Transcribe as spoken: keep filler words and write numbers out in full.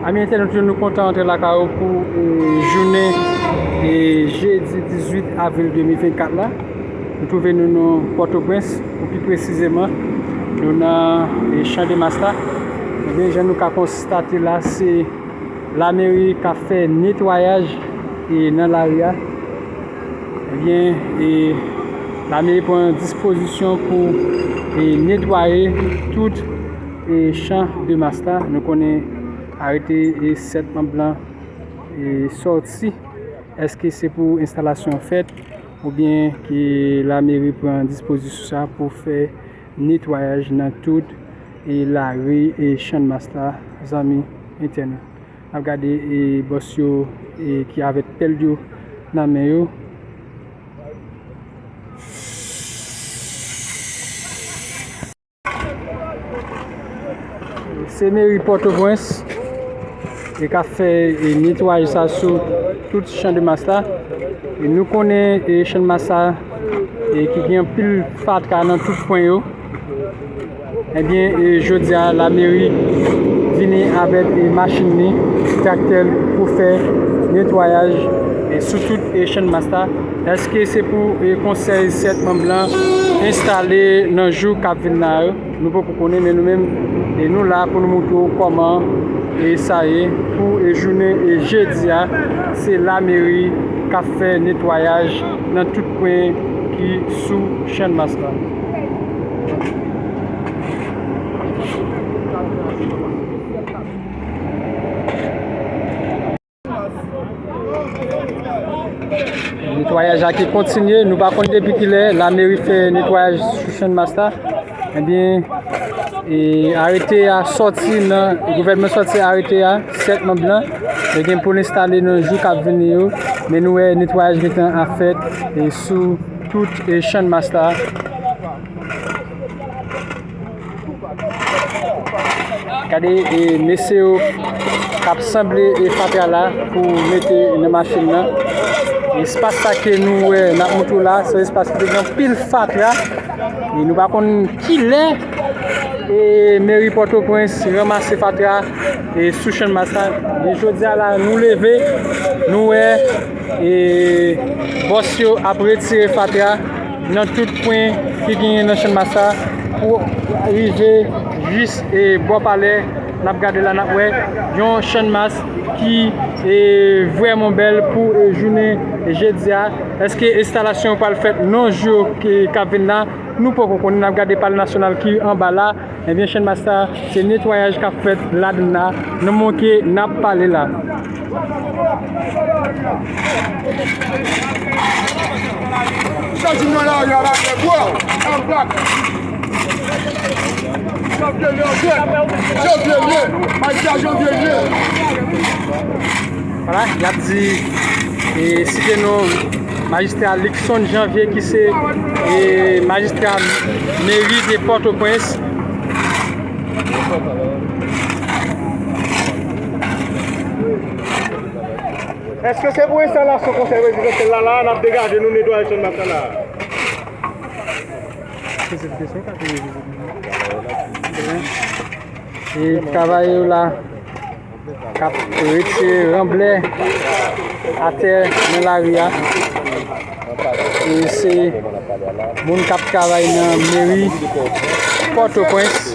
Ami entènot yo, nou kontan antre lakay ou pou, e, jounen, e, jedi dizuit avril de mil vennkat la. Nou twouve nou nan Pòtoprens, pou pi presizeman, nou nan, e, Chan de Mas la. Ebyen, jan nou ka konstate la, se lameri k ap fè netwayaj, e, nan lari a. Ebyen, e, lameri pran dispozisyon pou, e, netwaye tout, e, Chan de Mas la. Nou konnen arete, e, sèt manm lan, e, sòti. Èske se pou enstalasyon fèt oubyen ke lameri pran dispozisyon sa pou fè netwayaj nan tout, e, lari, e, Chan de Mas la, zanmi entènot? N ap gade, e, bòs yo, e, ki avèk pèl yo nan men yo. Se meri Pòtoprens e k ap fè, e, netwayaj sa sou tout Chan de Mas la. E nou konnen, e, Chan de Mas la, e, ki gen anpil fatra nan tout kwen yo. Ebyen, e, jodi a, lameri vini avèk, e, machin li, traktè l pou fè netwayaj, e, sou tout, e, Chan de Mas la. Èske se pou, e, konsèy sèt manm lan enstale nan jou k ap vin la yo? Nou poko konnen, men nou menm, e, nou la pou nou montre w kòman, e, sa ye pou, e, jounen, e, jedi a. Se lameri k ap fè netwayaj nan tout kwen ki sou Chan de Mas la. Netwayaj la ki kontinye, nou pa konn depi kilè lameri fè netwayaj sou Chan de Mas la. Ebyen, e, arete a sòti nan, gouvènman sòti arete a, sèt manm lan, yo gen pou l enstale nan jou k ap vini yo, men nou wè netwayaj gentan ap fèt, e, sou tout, e, Chan de Mas la. Gade, e, mesye yo k ap sanble, e, fatra la pou mete nan machin nan. Espas sa ke nou wè n ap montre w la, se espas ki te gen anpil fatra. E nou pa konn kilè, e, meri Pòtoprens ranmase fatra, e, sou Chan de Mas la. Men jodi a la, nou leve, nou wè, e, bòs yo ap retire fatra nan tout kwen ki genyen nan Chan de Mas la pou rive jis, e, bò palè. N ap gade la, n ap wè yon Chan de Mas ki, e, vrèman bèl pou, e, jounen jedi a. Èske enstalasyon yo pral fèt nan jou ki, k ap vin la? Nou poko konnen, n ap gade palè nasyonal ki anba la. Ebyen, Chan de Mas la, se netwayaj k ap fèt ladan l la. Nou manke, n ap pale la. Chak jou nan lari a, la, bro, I'm back. Janvye lye, janvye lye, majistra Janvye lye. Vwala, y ap di, e, site non majistra Luckson Janvier ki se, e, majistra meri de Pòtoprens. Èske se pou enstalasyon konsèy prezidansyèl la, la, n ap degaje nou netwaye Chan de Mas la? E travayè yo la k ap retire ranblè atè nan lari a. E se moun k ap travay nan meri Pòtoprens.